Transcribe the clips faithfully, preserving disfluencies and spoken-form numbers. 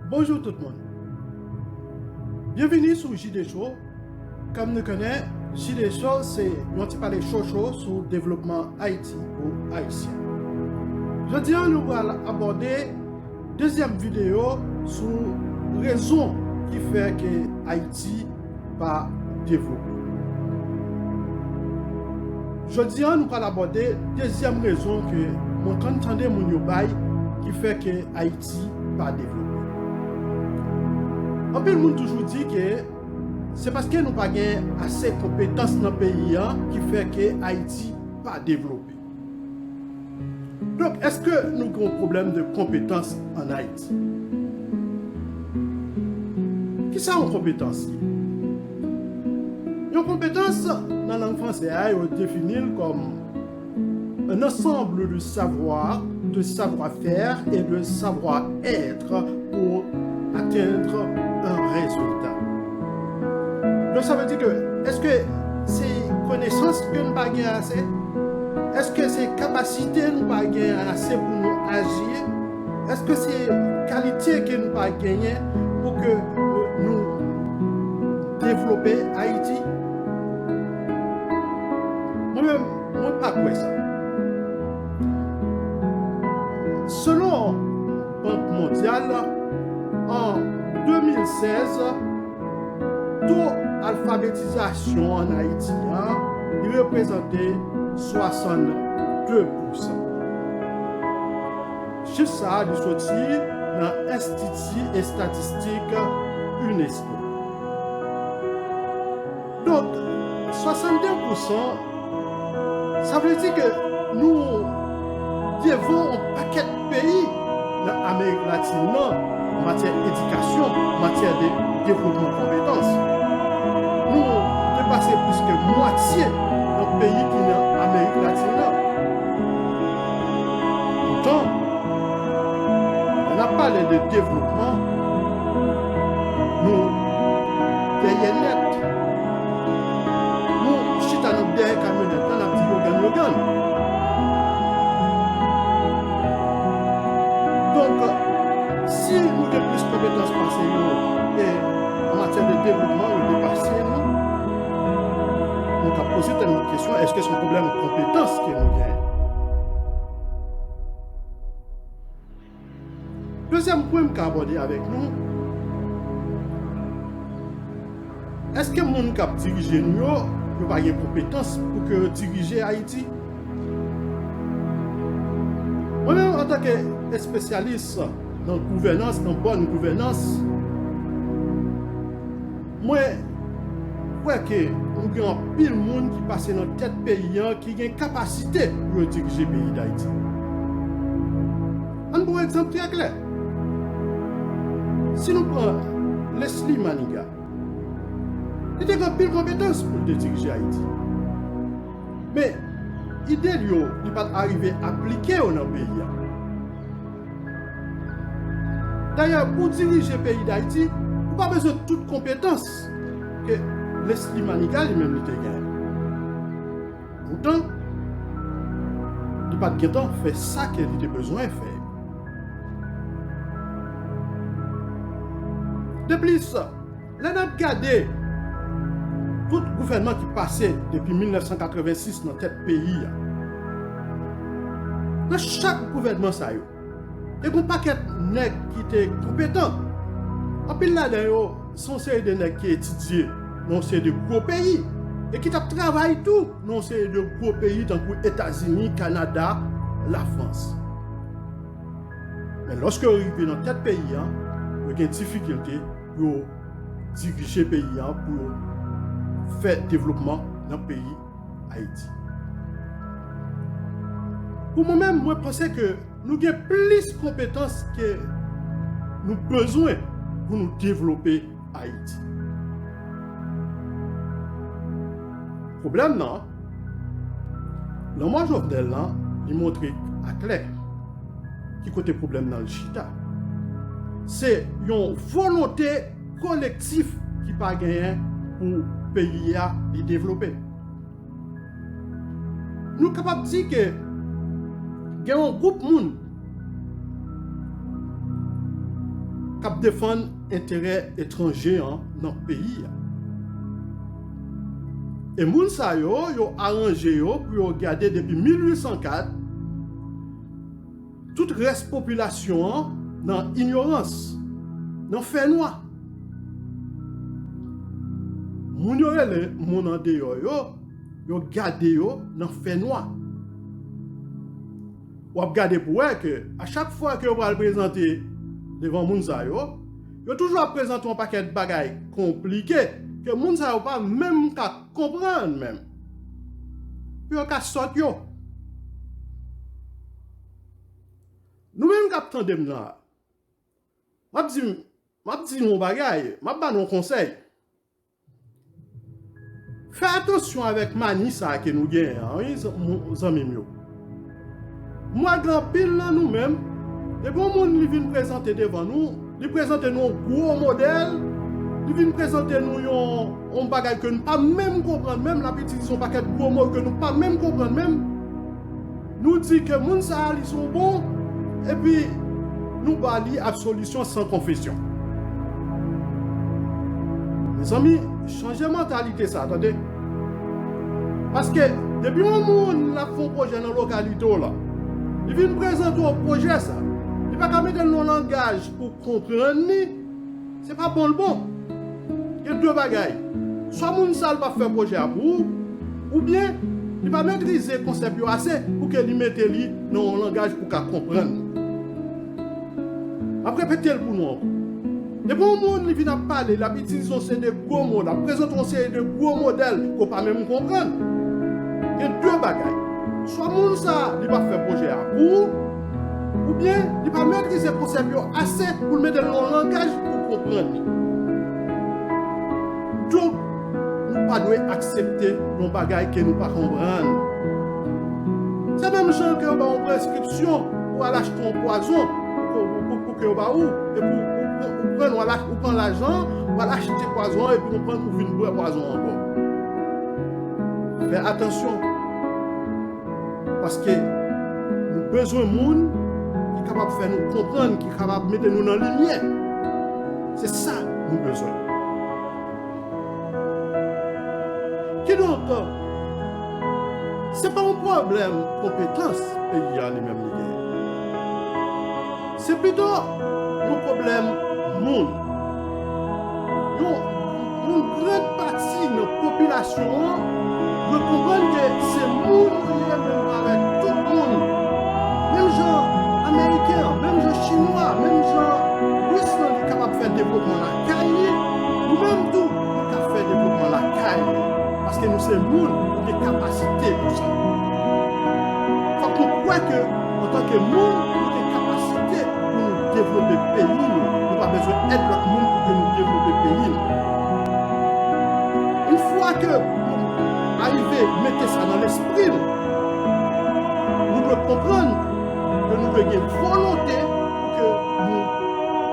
Bonjou tout moun. Byenvini sou J D Show. Kòm nou konnen, J D Show se yon ti pale cho cho sou devlopman Ayiti pou Ayisyen. Jodi a, nou pral abòde dezyèm videyo sou rezon ki fè ke Ayiti pa devlope. Jodi a, nou pral abòde dezyèm rezon ke mwen konn tande moun yo bay ki fè ke Ayiti pa devlope. Anpil moun toujou di ke se paske nou pa gen ase konpetans nan peyi a ki fè ke Ayiti pa devlope. Donk, èske nou gen yon pwoblèm de konpetans ann Ayiti? Kisa yon konpetans ye? Yon konpetans, nan lang franse a, yo defini l kòm un ensemble de savoir, de savoir-faire et de savoir-être pour atteindre un résultat. Donk, sa vle di ke, èske se konesans ke n pa gen ase? Èske se kapasite nou pa gen ase pou nou aji? Èske se kalite ke nou pa genyen pou ke nou devlope Ayiti? Mwen menm, mwen pa kwè sa. Selon Bank Mondyal, an de mil sèz, to alfabetizasyon ann Ayiti a, li reprezante swasannde pousan. Chif sa a, li soti nan Enstiti Estatistik UNESCO. Donk, swasannde pousan, sa vle di ke nou devan yon pakèt peyi nan Amerik Latin nan, an matyè edikasyon, an matyè de devlopman konpetans. Nou depase plis ke mwatye nan peyi ki nan Amerik Latin nan. Poutan, lè n ap pale de devlopman, nou dèyè nèt. Nou chita nan dèyè kamyonèt la, n ap di yo gann, yo gann. Donk, si nou gen plis konpetans pase yo, e an matyè de devlopman, yo depase nou, nou ka poze tèt nou kesyon, èske se yon pwoblèm konpetans ke nou genyen? Dezyèm pwen m ka abòde avèk nou, èske moun k ap dirije nou yo, yo pa gen konpetans pou ke yo dirije Ayiti? Mwen menm, antanke espesyalis nan gouvènans, nan bòn gouvènans, mwen kwè ke nou gen anpil moun ki pase nan tèt peyi a ki gen kapasite pou yo dirije peyi Dayiti. Ann pran yon egzanp trè klè. Si nou pran Leslie Manigat, li te gen anpil konpetans pou l te dirije Ayiti. Men, ide l yo, li pa t arive aplike yo nan peyi a. Dayè, pou dirije peyi Dayiti, ou pa bezwen tout konpetans ke Leslie Manigat li menm li te genyen. Poutan, li pa t gentan fè sa ke li te bezwen fè. De plis, lè n ap gade tout gouvènman ki pase depi mil nèf san katrevensis nan tèt peyi a, nan chak gouvènman sa yo, te gen yon pakèt nèg ki te konpetan. Anpil ladan yo, se yon seri de nèg ki etidye nan yon seri de gwo peyi e ki t ap travay tou nan yon seri de gwo peyi tankou Etazini, Kanada, Lafrans. Men lòske yo rive nan tèt peyi a, yo gen difikilte pou yo dirije peyi a, pou yo fè devlopman nan peyi Ayiti. Pou mwen menm, mwen panse ke nou gen plis konpetans ke nou bezwen pou nou devlope Ayiti. Pwoblèm nan, lanmò Jovenel lan, li montre aklè ki kote pwoblèm nan li chita. Se yon volonte kolektif ki pa genyen pou peyi a li devlope. Nou kapab di ke gen yon gwoup moun k ap defann enterè etranje an nan peyi a. E moun sa yo, yo aranje yo pou yo gade depi mil uit san kat, tout rès popilasyon an nan inyorans, nan fènwa. Moun yo rele moun andeyò yo, yo gade yo nan fènwa. W ap gade pou wè ke a chak fwa ke yo pral prezante devan moun sa yo, yo toujou ap prezante yon pakèt bagay konplike ke moun sa yo pa menm ka konprann menm. Pou yo ka sòt yo. Nou menm k ap tande m la, m ap di, m ap di nou yon bagay, m ap ba nou yon konsèy. Fè atansyon avèk mani sa a ke nou genyen an, wi, zan-, zanmi m yo. M wè gen anpil nan nou menm, depi yon moun li vin prezante devan nou, li prezante nou yon gwo modèl, li vin prezante nou yon, yon bagay ke nou pa menm konprann menm, l ap itilize yon pakèt gwo mo ke nou pa menm konprann menm. Nou di ke moun sa a li se yon bon, epi nou ba li absolisyon san konfesyon. Mezanmi, chanje mantalite sa, tande. Paske depi yon moun ap fè yon pwojè nan lokalite w la, li vin prezante w pwojè sa, li pa ka mete l nan yon langaj pou konprann li, se pa bon l bon. Gen de bagay. Swa moun sa l pa fè pwojè a pou ou, oubyen li pa metrize konsèp yo ase pou ke li mete li nan yon langaj pou ka konprann li. M ap repete l pou nou ankò. Depi yon moun li vin ap pale, l ap itilize yon seri de gwo mo, l ap prezante yon seri de gwo modèl ke w pa menm konprann. Gen de bagay. Swa moun sa a, li pa fè pwojè a pou ou, oubyen li pa metrize konsèp yo ase pou l mete l nan yon langaj pou w konprann li. Donk, nou pa dwe aksepte yon bagay ke nou pa konprann. Se menm jan ke yo ba w yon preskripsyon pou al achte yon pwazon pou, pou, pou, pou ke yo ba ou, epi ou, ou, ou pran, ou al ach-, ou pran lajan, ou al achte pwazon an, epi ou pran, ou vin bwè pwazon an ankò. Fè atansyon. Paske nou bezwen moun ki kapab fè nou konprann, ki kapab mete nou nan limyè. Se sa nou bezwen. Kidonk, se pa yon pwoblèm konpetans peyi a li menm li genyen. Se pito yon pwoblèm moun. Yon, yon gran pati nan popilasyon an dwe konprann ke se moun yo ye menm jan avèk tout moun. Menm jan Ameriken an, menm jan Chinwa, menm jan Ris lan li kapab fè devlopman lakay li, nou menm tou, nou ka fè devlopman lakay nou. Paske nou se moun, nou gen kapasite pou sa. Fòk nou kwè ke, antanke moun, nou gen kapasite pou nou devlope peyi nou. Nou pa bezwen èd lòt moun pou ke nou devlope peyi nou. Yon fwa ke nou arive mete sa nan lespri nou, nou dwe konprann ke nou dwe gen volonte pou ke nou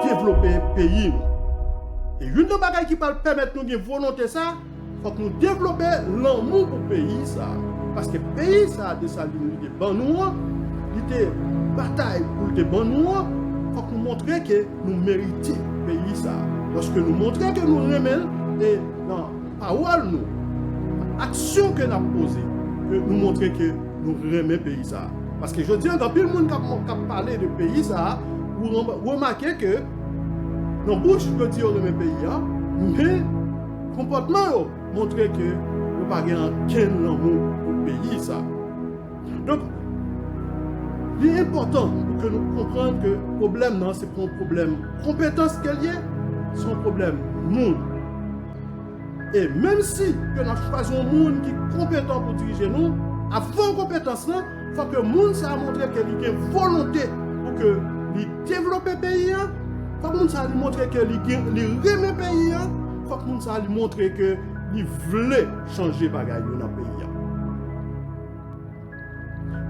devlope peyi nou. E youn nan bagay ki pral pèmèt nou gen volonte sa, fòk nou devlope lanmou pou peyi sa. Paske peyi sa, Desalin li te ban nou an, li te batay pou l te ban nou an, fòk nou montre ke nou merite peyi sa. Lòske nou montre ke nou renmen l, e nan pawòl nou, nan aksyon ke n ap poze, ke nou montre ke nou renmen peyi sa. Paske jodi an, gen anpil moun k ap, k ap pale de peyi sa, ou ranm-, remake ke nan bouch, yo di yo renmen peyi a, men konpòtman yo montre ke yo pa gen ankenn lanmou pou peyi sa. Donk, li enpòtan pou ke nou konprann ke pwoblèm nan, se pa yon pwoblèm konpetans ke l ye, se yon pwoblèm moun. E menm si ke n ap chwazi yon moun ki konpetan pou dirije nou, avan konpetans lan, fòk ke moun sa a montre ke li gen volonte pou ke li devlope peyi a. Fòk moun sa a li montre ke li gen, li renmen peyi a. Fòk moun sa a li montre ke li vle chanje bagay yo nan peyi a.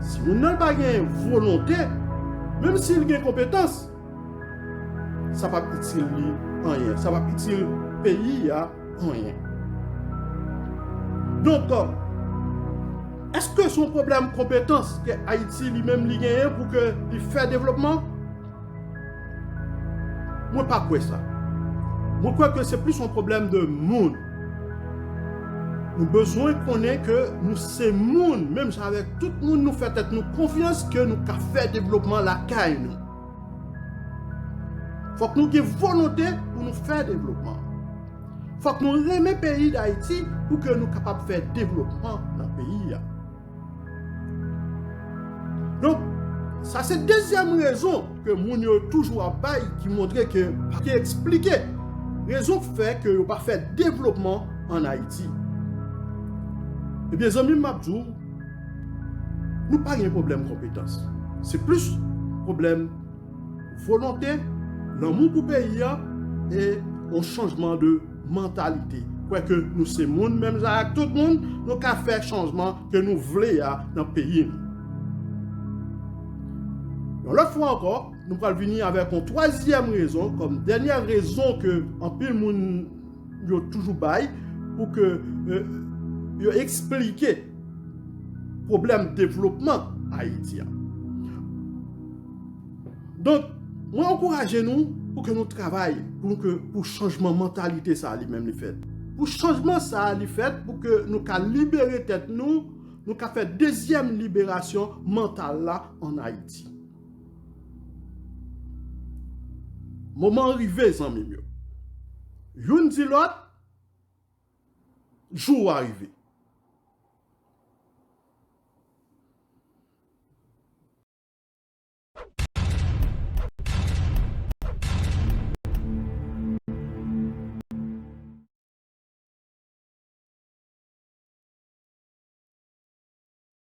Si moun nan pa gen volonte, menm si l gen konpetans, sa p ap itil li anyen. Sa p ap itil peyi a anyen. Donk, èske se yon pwoblèm konpetans ke Ayiti li menm li genyen pou ke li fè devlopman? Mwen pa kwè sa. Mwen kwè ke se plis yon pwoblèm de moun. Nou bezwen konnen ke nou se moun, menm jan avèk tout moun, nou fè tèt nou konfyans ke nou ka fè devlopman lakay nou. Fòk nou gen volonte pou nou fè devlopman. Fòk nou renmen peyi Dayiti pou ke nou kapab fè devlopman nan peyi a. Donk, sa se dezyèm rezon ke moun yo toujou ap bay ki montre ke, ki eksplike rezon k fè ke yo pa fè devlopman ann Ayiti. Ebyen, zanmi m, m ap di w, nou pa gen pwoblèm konpetans. Se plis pwoblèm volonte, lanmou pou peyi a e yon chanjman de mantalite. Kwè ke nou se moun, menm jan ak tout moun, nou ka fè chanjman ke nou vle a nan peyi nou. Yon lòt fwa ankò, nou pral vini avèk yon twazyèm rezon, kòm dènyè rezon ke anpil moun yo toujou bay pou ke, euh, yo eksplike pwoblèm devlopman Ayiti a. Donk, mwen ankouraje nou pou ke nou travay pou ke, pou chanjman mantalite sa a li menm li fèt. Pou chanjman sa a li fèt, pou ke nou ka libere tèt nou, nou ka fè dezyèm liberasyon mantal la ann Ayiti. Moman an rive, zanmi m yo. Youn di lòt, jou a rive.